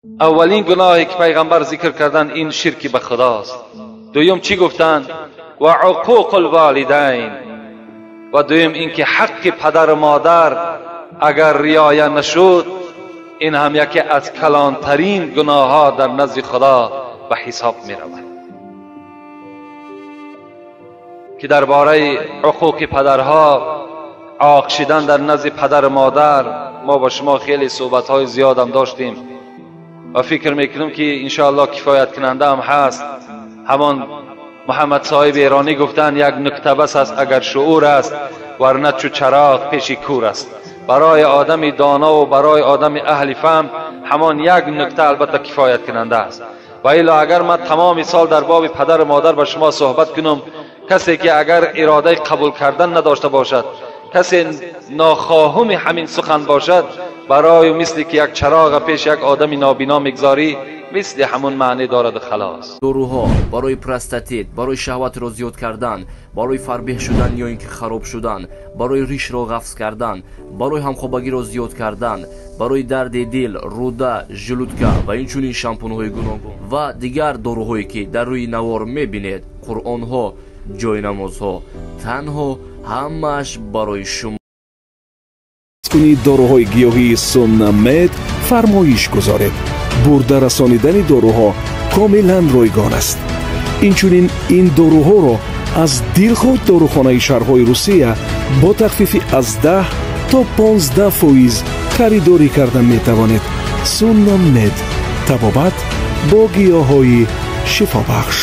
اولین گناهی که پیغمبر ذکر کردن این شرکی به خداست. دویم چی گفتن؟ و عقوق الوالدین. و دویم اینکه حق پدر و مادر اگر رعایت نشد، این هم یکی از کلانترین گناه ها در نزد خدا به حساب می رود. که درباره حقوق پدرها، عاق شدن در نزد پدر و مادر، ما با شما خیلی صحبت های زیاد هم داشتیم و فکر میکنم که انشاءالله کفایت کننده هم هست. همان محمد صاحب ایرانی گفتن یک نکته بس است اگر شعور است، ورنه چو چراغ پیش کور است. برای آدم دانا و برای آدم اهل فهم همان یک نکته البته کفایت کننده است. و الا اگر من تمام سال در باب پدر و مادر با شما صحبت کنم، کسی که اگر اراده قبول کردن نداشته باشد، کسی ناخواهم همین سخن باشد، برای مثل که یک چراغ پیش یک آدم نابینا میگذاری، مثل همون معنی دارد خلاص. доруҳо барои простатит, барои шаҳватро зиёд кардан, барои фарбеҳ шудан ё ин ки хароб шудан, барои ришро ғафз кардан, барои ҳамхобагиро зиёд кардан, барои дарди дил, рӯда, желудка ва инчунин шампунҳои гуногун ва дигар доруҳое, ки дар рӯи навор мебинед, қуръонҳо, ҷойнамозҳо, танҳо ҳамааш барои шумо. Кунед доруҳои гиёҳии Суннамед фармоиш гузоред. Бурда расонидани доруҳо комилан ройгон аст. Инчунин ин доруҳоро аз дилхоҳ дорухонаи шаҳрҳои Русия бо тахфифи аз 10 то 15% харидорӣ карда метавонед. Суннамед, табобат бо гиёҳҳои шифобахш.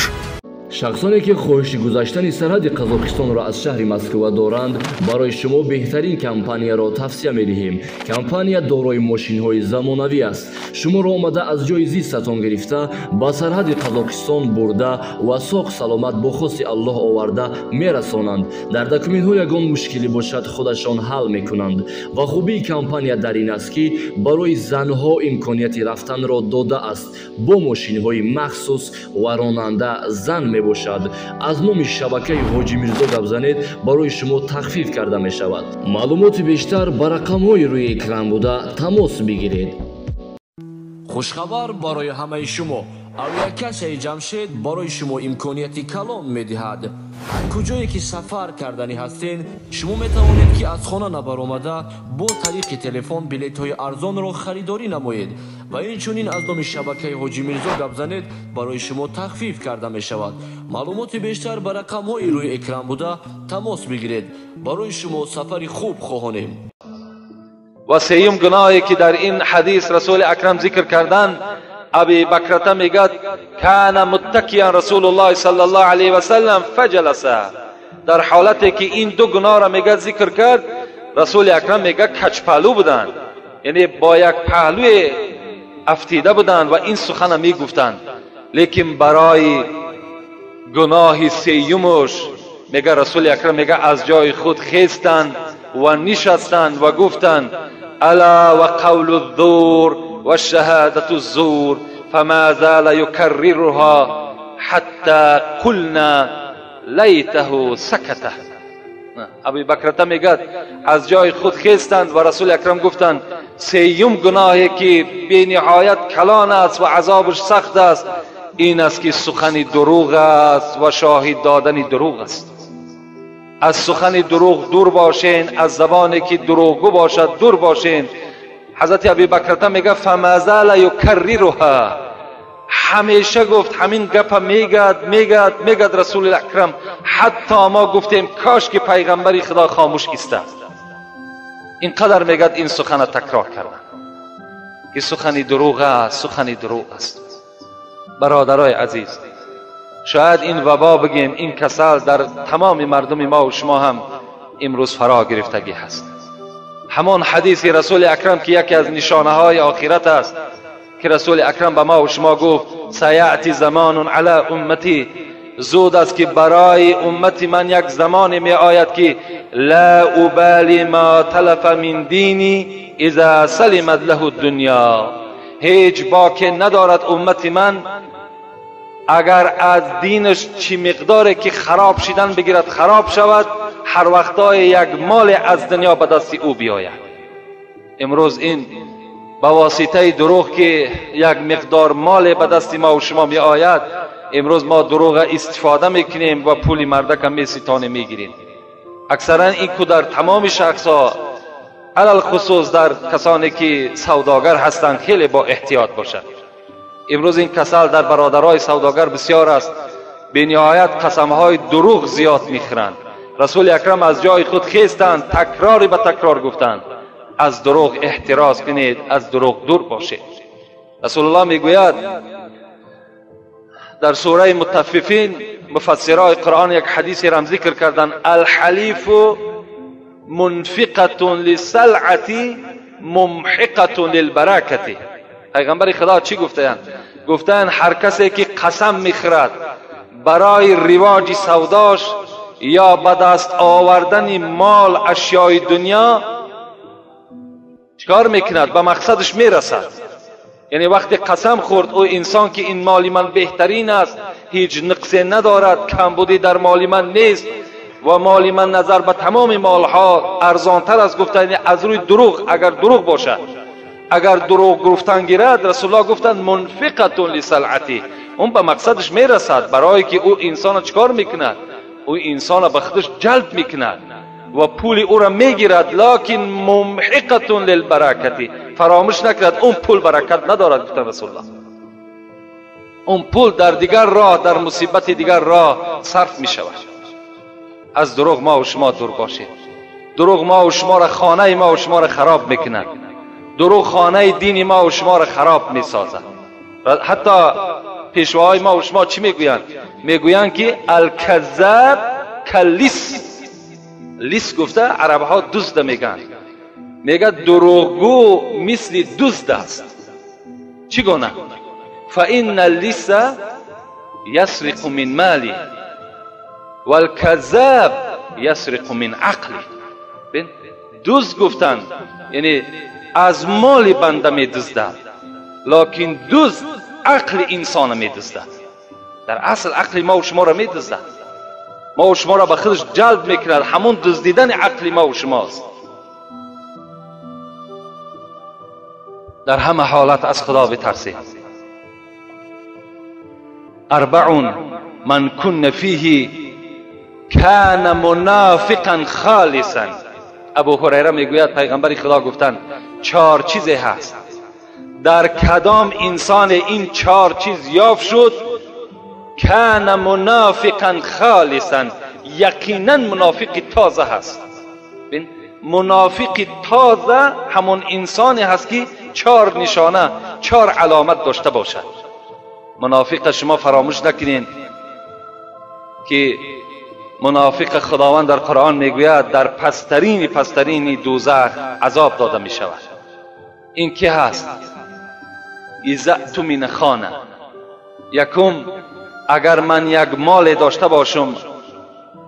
Шахсоне, ки хоҳиши гузаштани сарҳади Қазоқистонро аз шаҳри Москва доранд, барои шумо беҳтарин компанияро тавсия медиҳем. Компания дорои мошинҳои замонавӣ аст. Шуморо омада аз ҷои зистатон гирифта, ба сарҳади Қазоқистон бурда ва соғ саломат бо хости Аллоҳ оварда мерасонанд. Дар документҳо ягон мушкилӣ бошад, худашон ҳал мекунанд. Ва хубии компания дар ин аст, ки барои занҳо имконияти рафтанро додааст бо мошинҳои махсус ва ронанда зан мебошад. Аз номи шабакаи Ҳоҷи Мирзо гап занед, барои шумо тахфиф карда мешавад. Маълумоти бештар ба рақамҳои рӯи экран буда тамос бигиред. Хушхабар барои ҳамаи шумо: авиакассаи Ҷамшед барои шумо имконияти калон медиҳад. Ҳар куҷое ки сафар карданӣ ҳастен, шумо метавонед, ки аз хона набаромада, бо тариқи телефон билетҳои арзонро харидорӣ намоед. Ва инчунин аз номи шабакаи Ҳоҷи Мирзо гап занед, барои шумо тахфиф карда мешавад. Маълумоти бештар ба рақамҳои рӯи экран буда тамос бигиред. Барои шумо сафари хуб хоҳонем. و سیوم گناهی که در این حدیث رسول اکرم ذکر کردن، ابی بکرته میگد کان متکیا رسول الله صلی الله علیه و سلم فجلس. در حالتی که این دو گناه را میگد ذکر کرد، رسول اکرم میگه کج پهلو بودند، یعنی با یک پهلوی افتیده بودند و این سخن میگفتند. لیکن برای گناه سیومش میگه رسول اکرم میگه از جای خود خیستند و نشستند و گفتند الا و قول الزور و شهادت الزور، فما زال يكررها حتى قلنا لیته سکته. ابی بکرته میگد از جای خود خیستند و رسول اکرم گفتند سیوم گناهی که بی نهایت کلان است و عذابش سخت است، این است که سخن دروغ است و شاهد دادن دروغ است. از سخن دروغ دور باشین، از زبانی که دروغگو باشد دور باشین. حضرت ابی بکرته میگه فما زال یکررها، همیشه گفت همین گپ میگد میگد میگد رسول اکرم، حتی ما گفتیم کاش که پیغمبری خدا خاموش ایسته. اینقدر میگد این سخن تکرار کردن که سخن دروغ است، سخن دروغ است. برادرای عزیز، شاید این وبا بگیم، این کسل در تمام مردم ما و شما هم امروز فرا گرفتگی هست. همان حدیث رسول اکرم که یکی از نشانه های آخرت است که رسول اکرم به ما و شما گفت سیأتی زمان علی امتی، زود است که برای امت من یک زمان می آید که لا ابالی ما تلف من دینی اذا سلمت له الدنیا. هیچ باک ندارد امت من اگر از دینش چی مقداری که خراب شدن بگیرد خراب شود، هر وقتای یک مال از دنیا به دست او بیاید. امروز این به واسطه دروغ که یک مقدار مال به دست ما و شما می آید، امروز ما دروغ استفاده میکنیم و پول مردک هم میستانه میگیریم. اکثرا این که در تمام شخص ها، علی الخصوص در کسانی که سوداگر هستند، خیلی با احتیاط باشد. امروز این کسل در برادرای سوداگر بسیار است، به نهایت قسمهای دروغ زیاد میخورند. رسول اکرم از جای خود خیستند، تکراری به تکرار گفتند از دروغ احتراز کنید، از دروغ دور باشید. رسول الله میگوید در سوره مطففین، مفسرای قرآن یک حدیث را ذکر کردند، الحلیف منفقة للسلعة ممحقة للبرکة. پیغمبر خدا چی گفتند؟ گفتند هر کسی که قسم میخورد برای رواج سوداش یا به دست آوردن مال اشیای دنیا، چیکار میکند؟ به مقصدش میرسد. یعنی وقتی قسم خورد او انسان که این مال من بهترین است، هیچ نقصی ندارد، کمبودی در مال من نیست و مال من نظر به تمام مالها ارزانتر است، گفتن از روی دروغ، اگر دروغ باشد، اگر دروغ گفتن گیرد، رسول الله گفتند منفقة لسلعتی، اون به مقصدش میرسد. برای که او انسان چیکار میکند؟ او انسان به خودش جلب میکند و پول او را میگیرد، لکن ممحقة للبرکة، فراموش نکند اون پول برکت ندارد. گفتن رسول الله اون پول در دیگر راه، در مصیبت دیگر راه صرف میشود. از دروغ ما و شما دور باشید. دروغ ما و شما را، خانه ما و شما را خراب میکند. دروغ خانه دین ما و شما را خراب میسازد. حتی پیشواهای ما و شما چی میگویند؟ میگویند که الکذاب کاللیص. لیس گفته عرب ها دزد میگن، میگه دروغگو مثل دزد است. چگونه؟ فان اللص یسرق من مالی والکذاب یسرق من عقلی. ببین دزد گفتن یعنی از مال بنده میدزدد، لکن دزد عقل انسان میدزدد. در اصل عقل ما و شما را میدزدد، ما و شما را به خودش جلب میکند. همون دزدیدن عقل ما و شماست. در همه حالت از خدا بترسید. اربع من کن فیه کان منافقا خالصا. ابو هریره میگوید پیغمبر خدا گفتند چهار چیزی هست، در کدام انسان این چهار چیز یافت شد، کان منافقا خالصا، یقینا منافق تازه هست. ببین منافق تازه همون انسانی هست که چهار نشانه، چهار علامت داشته باشد. منافق شما فراموش نکنین که منافق خداوند در قرآن میگوید در پسترین پسترین دوزخ عذاب داده می شود. این که هست؟ اذا اؤتمن خانه. یکم اگر من یک مال داشته باشم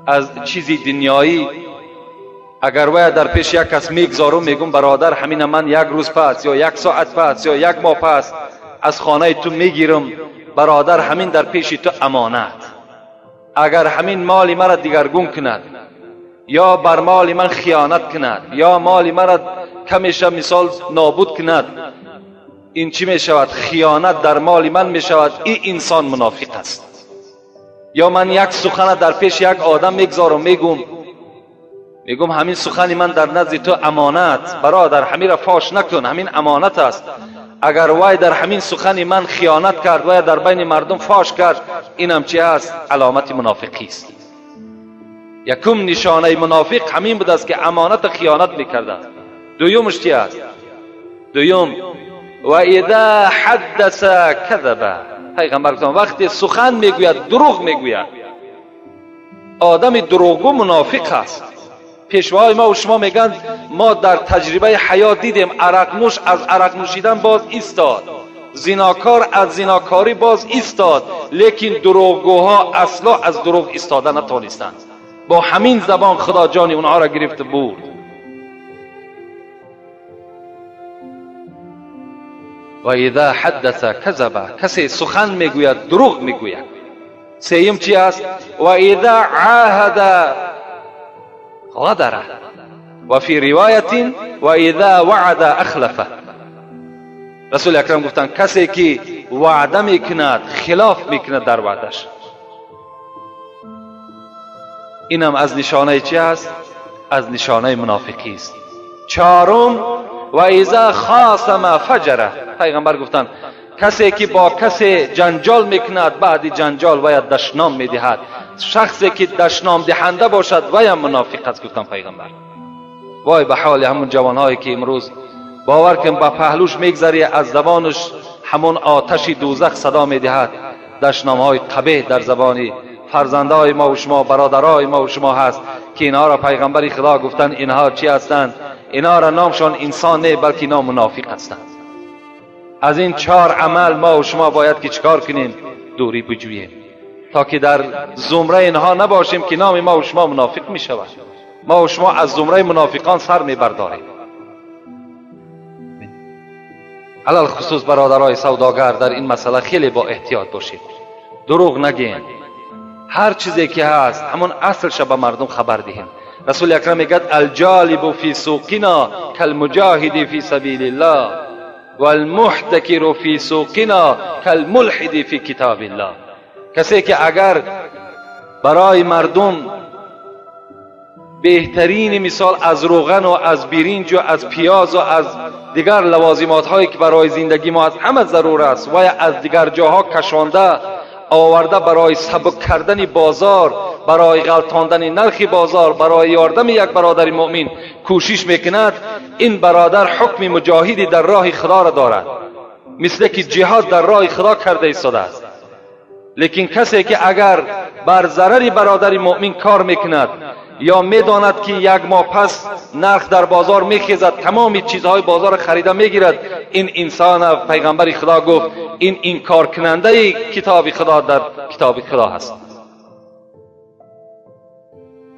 از چیزی دنیایی، اگر وای در پیش یک کس میگذارم، میگم برادر همین من یک روز پس یا یک ساعت پس یا یک ماه پس از خانه تو میگیرم، برادر همین در پیش تو امانت. اگر همین مال مرا دیگرگون کند یا بر مال من خیانت کند یا مال مرا کمیشه مثال نابود کند، این چی می شود؟ خیانت در مال من می شود. این انسان منافق است. یا من یک سخن در پیش یک آدم میگذارم، میگم همین سخن من در نزد تو امانت، برادر همین را فاش نکن، همین امانت است. اگر وای در همین سخن من خیانت کرد و در بین مردم فاش کرد، اینم چی است؟ علامت منافقی است. یکم نشانه منافق همین بود است که امانت خیانت میکرده. دویمش چی است؟ دویم و اذا حدث کذب. پیغمبر گفتند وقتی سخن میگوید دروغ میگوید. آدم دروغگو منافق است. پیشواهای ما و شما میگن ما در تجربه حیات دیدیم عرق نوش از عرق نوشیدن باز ایستاد، زیناکار از زیناکاری باز ایستاد، لیکن دروغگوها اصلا از دروغ ایستاده نتانستند. با همین زبان خدا جان اونها را گرفت برد. و اذا حدث کذب، کسی سخن میگوید دروغ میگوید. سیم چی است؟ و اذا عاهد غدر. و فی روایت و اذا وعد اخلف. Расули Акрам гуфтанд, касе ки ваъда мекунад, хилоф мекунад дар ваъдаш. Инам аз нишонаи чи аст? Аз нишонаи мунофиқӣ аст. Чорум, ва иза хосама фаҷара. Пайғамбар гуфтанд, касе ки бо касе ҷанҷол мекунад, баъди ҷанҷол вая дашном медиҳад. Шахсе ки дашном диҳанда бошад, ваям мунофиқ аст, гуфтанд пайғамбар. Вой ба ҳоли ҳамон ҷавонҳое ки имрӯз бовар кун ба паҳлӯш мегзари, аз забонаш ҳамон оташи дӯзах садо медиҳад. Дашномҳои қабеҳ дар забони фарзандҳои мо ва шумо, бародарои мо ва шумо ҳаст ки инҳоро пайғамбари худо гуфтанд инҳо чӣ ҳастанд? Инҳоро номшон инсон не, балки инҳо мунофиқ ҳастанд. Аз ин чор амал мо ва шумо бояд ки чикор кунем? Дурӣ биҷӯем, то ки дар зумраи инҳо набошем ки номи мо ва шумо мунофиқ мешавад. Мо ва шумо аз зумраи мунофиқон сар мебардорем. Алалхусус бародарои савдогар дар ин масъала хеле бо эҳтиёт бошед. Дурӯғ нагӯем. Ҳар чизе ки ҳаст ҳамон аслша ба мардум хабар диҳем. Расули Акрам мегӯяд, алҷолибу фи суқина калмуҷоҳиди фи сабилиллаҳ валмуҳтакиру фи суқина калмулҳиди фи китобиллаҳ. Касе ки агар барои мардум беҳтарини мисол аз рӯғану аз биринҷу аз пиёзу аз дигар лавозимотҳое ки барои зиндагӣ мо аз ҳама зарур аст, ва аз дигар ҷоҳо кашонда оварда барои сабук кардани бозор, барои ғалтондани нархи бозор, барои ёрдами як бародари муъмин кӯшиш мекунад, ин бародар ҳукми муҷоҳиди дар роҳи худоро дорад, мисле ки ҷиҳод дар роҳи худо карда истодааст. Лекин касе ки агар бар зарари бародари муъмин кор мекунад ё медонад ки як моҳ пас нарх дар бозор мехезад, тамоми чизҳои бозорро харида мегирад, ин инсон, пайғамбари худо гуфт, ин инкоркунандаи китоби худо дар китоби худо ҳаст.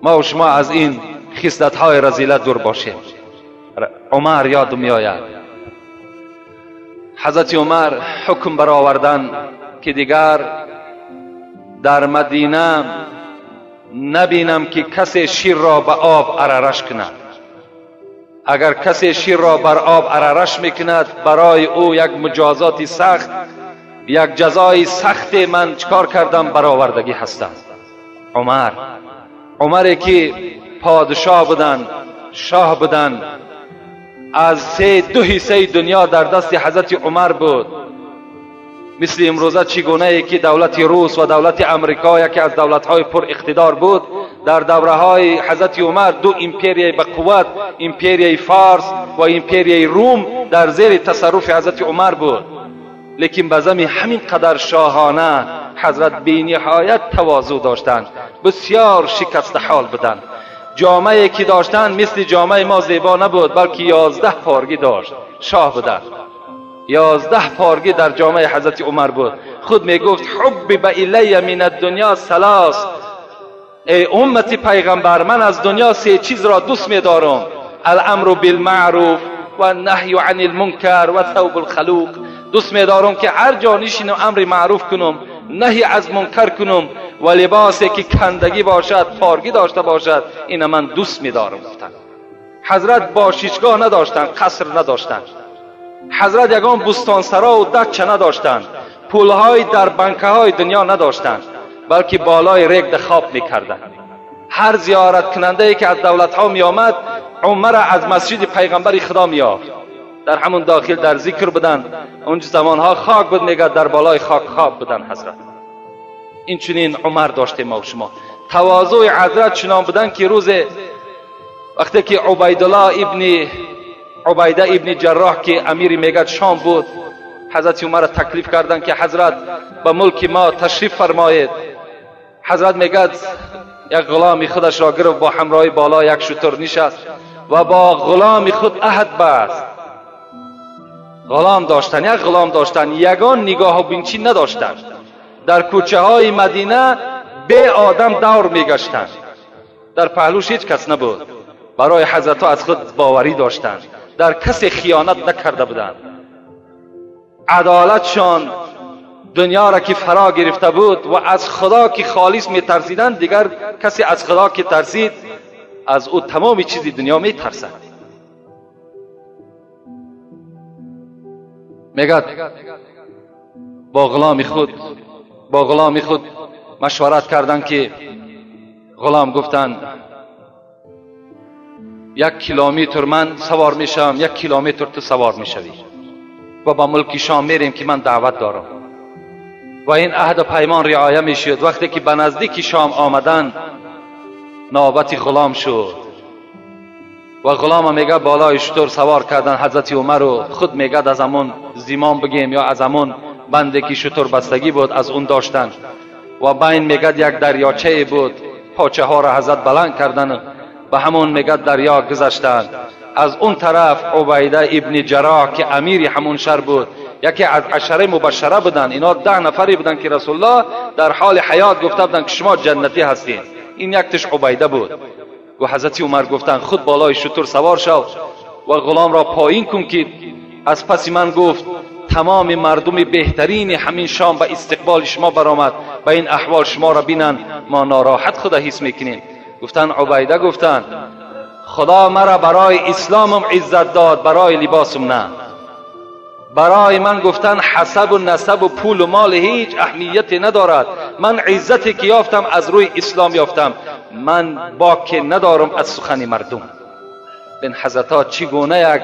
Мо ва шумо аз ин хислатҳои разила дур бошем. Умар ёд меояд. Ҳазрати Умар ҳукм баровардан ки дигар дар Мадина набинам ки касе ширро ба об арараш кунад. Агар касе ширро бар об арараш мекунад, барои ӯ як муҷозоти сахт, як ҷазои сахте ман чикор кардам баровардагӣ ҳастам. Умар, Умаре ки подшоҳ буданд, шоҳ буданд, аз 3-2 ҳиссаи дунё дар дасти ҳазрати Умар буд. Мисли имрӯза чӣ гунае ки давлати рус ва давлати амрико яке аз давлатҳои пуриқтидор буд, дар давраҳои ҳазрати Умар ду империяи ба қувват, империяи форс ва империяи рум дар зери тасарруфи ҳазрати Умар буд. Лекин ба зами ҳамин қадар шоҳона ҳазрат бениҳоят тавозӯ доштанд, бисёр шикастаҳол буданд. ҷомае ки доштанд мисли ҷомаи мо зебо набуд, балки 11 поргӣ дошт. Шоҳ буданд. 11 поргӣ дар ҷомаи ҳазрати Умар буд. Худ мегуфт, ҳуббиба илайя мин аддунё салос. Эй уммати пайғамбар, ман аз дунё 3 чизро дӯст медорам: аламру билмаъруф ва наҳю ани лмункар ва савбу лхалуқ. Дӯст медорам ки ҳар ҷо нишинам амри маъруф кунам, наҳи аз мункар кунам ва либосе ки кандагӣ бошад, поргӣ дошта бошад, ина ман дӯст медорам. Гуфтанд ҳазрат бошишгоҳ надоштанд, қаср надоштанд. Ҳазрат ягон бӯстонсаро дача надоштанд, пулҳои дар банкаҳои дунё надоштанд, балки болои регда хоб мекарданд. Ҳар зиёраткунандае ки аз давлатҳо меомад, Умарро аз масҷиди пайғамбари худо меёфт. Дар ҳамон дохил дар зикр буданд. Он замонҳо хок буд, мегӯяд дар болои хок хоб буданд ҳазрат. Инчунин Умар доштем мо шумо. Тавозӯи ҳазрат чунон буданд ки рӯзе вақте ки Убайдуллоҳ ибни Убайда ибни Ҷарроҳ ки амири мегӯяд Шом буд, ҳазрати Умарро таклиф карданд ки ҳазрат ба мулки мо ташриф фармоед. Ҳазрат мегӯяд як ғуломи худашро гирифт, бо ҳамроҳи боло як шутур нишаст ва бо ғуломи худ аҳд баст. Ғулом доштан, як ғулом доштан, ягон нигоҳу бинчӣ надоштанд. Дар кӯчаҳои Мадина бе одам давр мегаштанд. Дар паҳлӯш ҳеҷ кас набуд. Барои ҳазратҳо аз худ боварӣ доштанд, дар касе хиёнат накарда буданд. Адолатшон дунёро ки фаро гирифта буд ва аз худо ки холис метарсиданд, дигар касе аз худо ки тарсид, аз ӯ тамоми чизи дунё метарсад. میگد با غلام خود مشورت کردن که غلام گفتن 1 کیلومتر من سوار میشم، 1 کیلومتر تو سوار میشوی و با ملک شام میریم که من دعوت دارم. و این عهد و پیمان رعایه میشد. وقتی که به نزدیک شام آمدن نوبت غلام شد و غلام میگه بالای شتر سوار کردن حضرت عمر و خود میگه از همون زیمان بگیم یا از همون بنده که شتر بستگی بود از اون داشتن و بین میگه یک دریاچه بود، پاچه ها را حضرت بلند کردن و همون میگه دریا گذشتن. از اون طرف عبیده ابن جراح که امیر همون شهر بود، یکی از عشره مبشره بودن، اینا 10 نفری بودن که رسول الله در حال حیات گفته بودن که شما جنتی هستین، این یک تش عبیده بود. و حضرت عمر گفتن خود بالای شتر سوار شو و غلام را پایین کن که از پس من گفت تمام مردم بهترین همین شام به استقبال شما برآمد، به این احوال شما را بینن ما ناراحت خود حس میکنیم. گفتن عبیده گفتن خدا مرا برای اسلامم عزت داد، برای لباسم نه. برای من گفتن حسب و نسب و پول و مال هیچ اهمیتی ندارد، من عزتی که یافتم از روی اسلام یافتم، من باک ندارم از سخن مردم. بین حضرت چگونه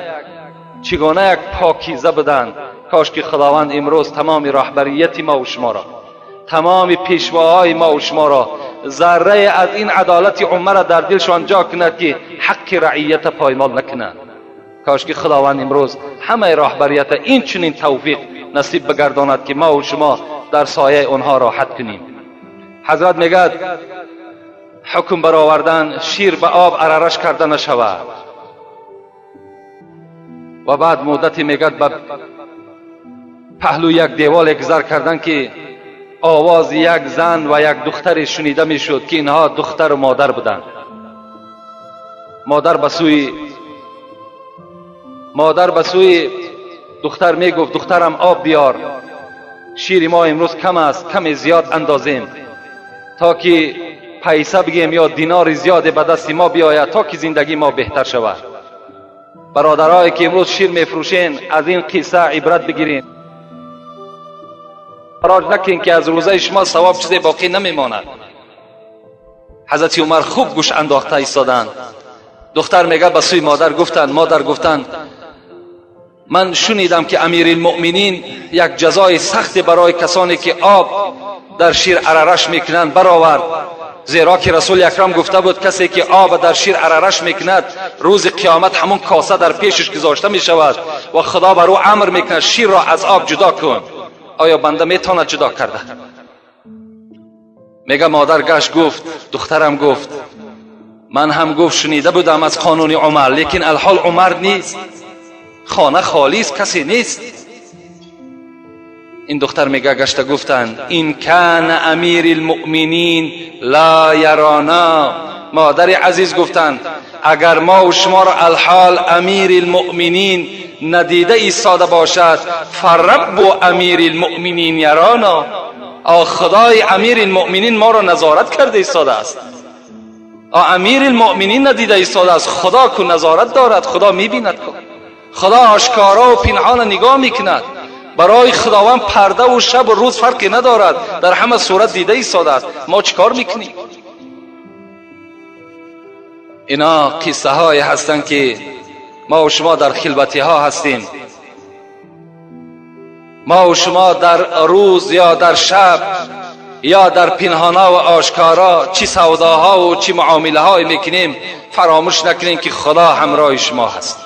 یک پاکیزه بودند. کاش که خداوند امروز تمام راهبریت ما و شما را، تمام پیشواهای ما و شما را ذره از این عدالت عمر در دلشان جا کند که حق رعیت پایمال نکنند. کاش که خداوند امروز همه راهبریت این چنین توفیق نصیب بگرداند که ما و شما در سایه اونها راحت کنیم. حضرت میگد حکم برآوردن شیر به آب عررش کرده نشود. و بعد مدتی میگد به پهلو یک دیوال گذر کردن که آواز یک زن و یک دختر شنیده میشد که اینها دختر و مادر بودند. مادر به سوی دختر میگفت دخترم آب بیار، شیر ما امروز کم است، کم زیاد اندازیم تا که پیسه بگیم یا دینار زیاد به دست ما بیاید تا که زندگی ما بهتر شود. برادرایی که امروز شیر میفروشین از این قصه عبرت بگیرین، فراج نکن که از روزه شما ثواب چیزی باقی نمیماند. حضرت عمر خوب گوش انداخته ایستادند. دختر میگه به سوی مادر گفتند، مادر گفتند من شنیدم که امیرالمؤمنین یک جزای سخت برای کسانی که آب در شیر عررش میکنند برآورد، زیرا که رسول اکرم گفته بود کسی که آب در شیر عررش میکند روز قیامت همون کاسه در پیشش گذاشته میشود و خدا بر او امر میکند شیر را از آب جدا کن. آیا بنده میتواند جدا کرده؟ میگه مادر گشت گفت دخترم گفت من هم گفت شنیده بودم از قانون عمر، لیکن الحال عمر نیست، خانه خالی است، کسی نیست. این دختر میگه گشته گفتند این کان امیر المؤمنین لا یرانا. مادر عزیز گفتند اگر ما و شما را الحال امیر المؤمنین ندیده ایستاده باشد فرب امیر المؤمنین یرانا، خدای امیر المؤمنین ما را نظارت کرده ایستاده است. امیر المؤمنین ندیده ایستاده است، خدا که نظارت دارد، خدا میبیند، خدا آشکارا و پنهان نگاه میکند. برای خداوند پرده و شب و روز فرقی ندارد، در همه صورت دیده ایستاده است. ما چیکار میکنیم؟ اینا قصه های هستند که ما و شما در خلوتی ها هستیم. ما و شما در روز یا در شب یا در پنهانا و آشکارا چی سوداها و چی معامله های میکنیم، فراموش نکنیم که خدا همراه شما هست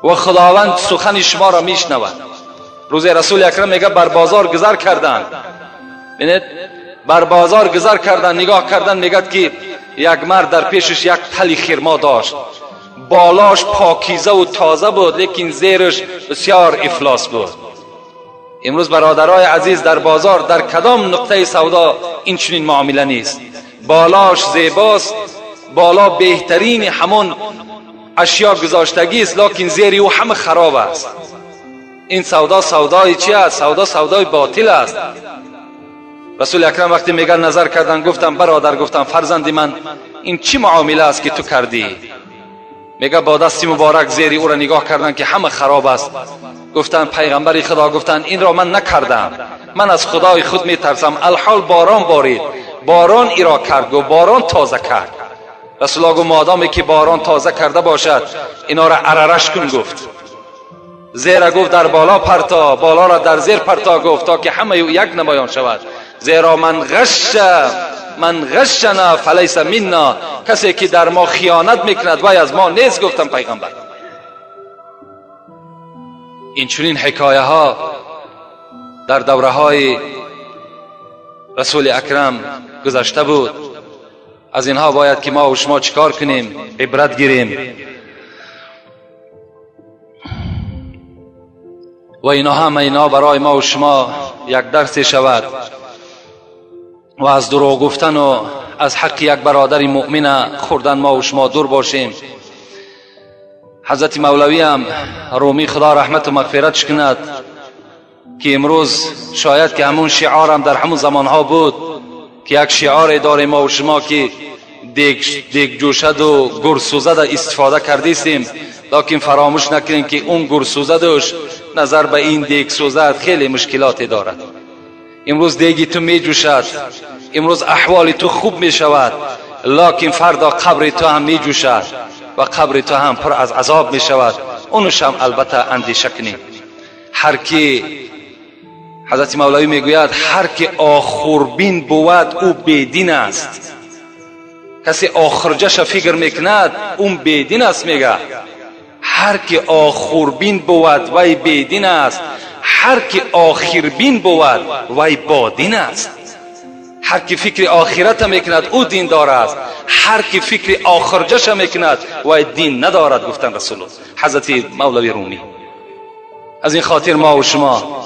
و خداوند سخن شما را میشنود. روز رسول اکرم میگه بر بازار گذر کردن، ببینید بر بازار گذر کردن، نگاه کردن، میگه که یک مرد در پیشش یک تلی خرما داشت، بالاش پاکیزه و تازه بود لیکن زیرش بسیار افلاس بود. امروز برادرای عزیز در بازار در کدام نقطه سودا این چنین معامله نیست. بالاش زیباست، بالا بهترین همون اشیا گذاشتگی است، لکن زیر او همه خراب است. این سودا سودای چی است؟ سودا سودای باطل است. رسول اکرم وقتی میگن نظر کردن، گفتم برادر، گفتم فرزند من، این چی معامله است که تو کردی؟ میگه با دستی مبارک زیری او را نگاه کردن که همه خراب است. گفتن پیغمبر خدا، گفتن این را من نکردم، من از خدای خود میترسم. الحال باران بارید، باران ایرا کرد و باران تازه کرد. رسول الله گفت مادامی که باران تازه کرده باشد اینا را عررش کن. گفت زیرا گفت در بالا پرتا، بالا را در زیر پرتا، گفت تا که همه یک نمایان شود. زیرا من غشنا فلیس منا، کسی که در ما خیانت میکند وی از ما نیست. گفتم پیغمبر. این چنین حکایه ها در دوره های رسول اکرم گذشته بود. از اینها باید که ما و شما چیکار کنیم؟ عبرت گیریم. و اینا هم اینا برای ما و شما یک درس شود و از دروغ گفتن و از حق یک برادر مؤمن خوردن ما و شما دور باشیم. حضرت مولوی هم رومی خدا رحمت و مغفرتش کند که امروز شاید که همون شعارم در همون زمانها بود که یک شعار داریم ما و شما که دیگ جوشد و گرسوزد استفاده کردیستیم، لیکن فراموش نکنیم که اون گرسوزدش نظر به این دیگ سوزد خیلی مشکلات دارد. امروز دیگی تو می جوشد، امروز احوال تو خوب می شود، لیکن فردا قبر تو هم می جوشد و قبر تو هم پر از عذاب می شود. اونش هم البته اندیشه کنیم. هر کی، حضرت مولوی میگوید هر کی آخربین بود او بیدین است. کسی آخرجش فکر میکند اون بیدین است. میگه هر کی آخربین بود وی بیدین است، هر کی آخربین بود وی بادین است. هر کی فکر آخرت میکند او دین دار است، هر کی فکر آخرجش میکند وی دین ندارد. گفتن رسول الله حضرت مولوی رومی. از این خاطر ما و شما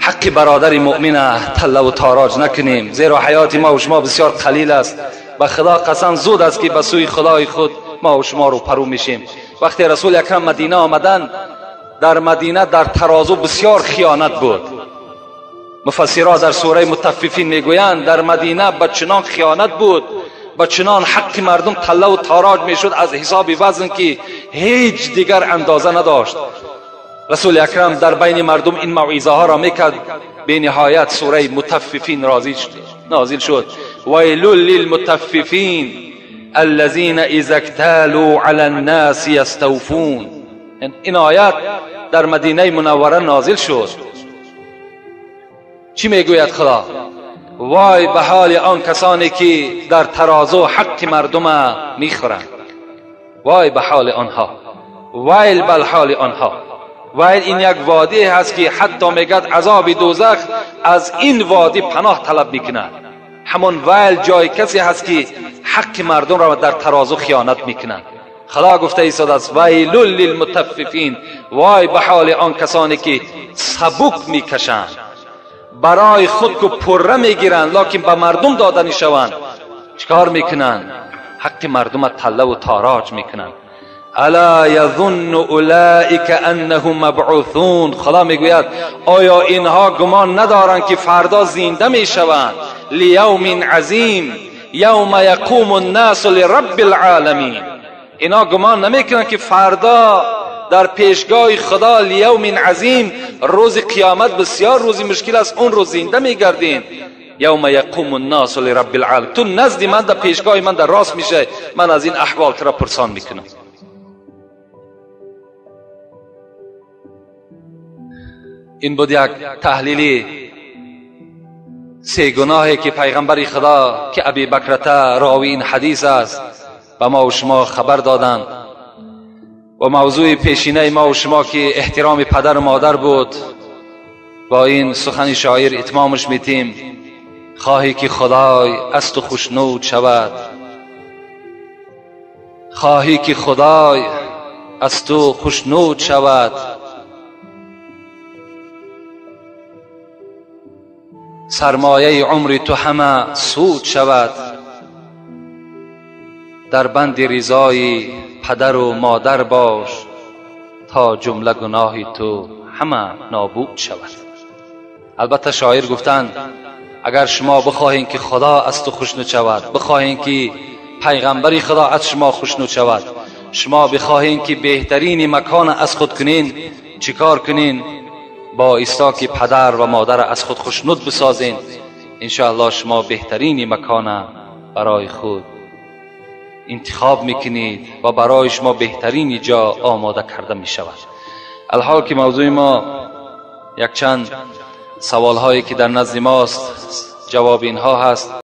حق برادر مؤمن تله و تاراج نکنیم، زیرا حیات ما و شما بسیار قلیل است. به خدا قسم زود است که به سوی خدای خود ما و شما رو پرو میشیم. وقتی رسول اکرم مدینه آمدن، در مدینه در ترازو بسیار خیانت بود. مفسرها در سوره مطففین میگویند در مدینه به چنان خیانت بود، به چنان حق مردم تله و تاراج میشد از حساب وزن که هیچ دیگر اندازه نداشت. رسول اکرم در بین مردم این موعظه ها را میکرد. به نهایت سوره مطففین نازل شد. ویل للمطففین الذین اذا اکتالوا علی الناس یستوفون. این آیت در مدینه منوره نازل شد. چی میگوید خدا؟ وای به حال آن کسانی که در ترازو حق مردم میخورند. وای به حال آنها، ویل به حال آنها. ویل این یک وادی هست که حتی میگد عذاب دوزخ از این وادی پناه طلب میکند. همون ویل جای کسی هست که حق مردم را در ترازو خیانت میکنند. خدا گفته ایستاده است ویل للمطففین، وای به حال آن کسانی که سبک میکشند، برای خود که پره میگیرند لکن به مردم داده نشوند. چیکار میکنند؟ حق مردم تله و تاراج میکنند. الا یظن اولئک انهم مبعوثون. خدا میگوید آیا اینها گمان ندارند که فردا زنده میشوند؟ لیوم عظیم یوم یقوم الناس لرب العالمین. اینا گمان نمیکنند که فردا در پیشگاه خدا لیوم عظیم، روز قیامت بسیار روزی مشکل است، اون روز زنده میگردین. یوم یقوم الناس لرب العالمین. تو نزد من در پیشگاه من در راست میشه، من از این احوال تو را پرسان میکنم. این بود یک تحلیلی سه گناهی که پیغمبر خدا که ابی بکرته راوی این حدیث است به ما و شما خبر دادند. و موضوع پیشینه ما و شما که احترام پدر و مادر بود، با این سخن شاعر اتمامش میتیم. خواهی که خدای از تو خوشنود شود، خواهی که خدای از تو خوشنود شود، سرمایه عمر تو همه سود شود، در بند رضای پدر و مادر باش تا جمله گناه تو همه نابود شود. البته شاعر گفتند اگر شما بخواهین که خدا از تو خوشنود شود، بخواهین که پیغمبر خدا از شما خوشنود شود، شما بخواهین که بهترین مکان از خود کنین، چیکار کنین؟ با ایستا که پدر و مادر از خود خوشنود بسازین، انشاءالله شما بهترین مکان برای خود انتخاب میکنید و برای شما بهترین جا آماده کرده میشود. الحال که موضوع ما یک چند سوال هایی که در نزد ماست جواب اینها هست.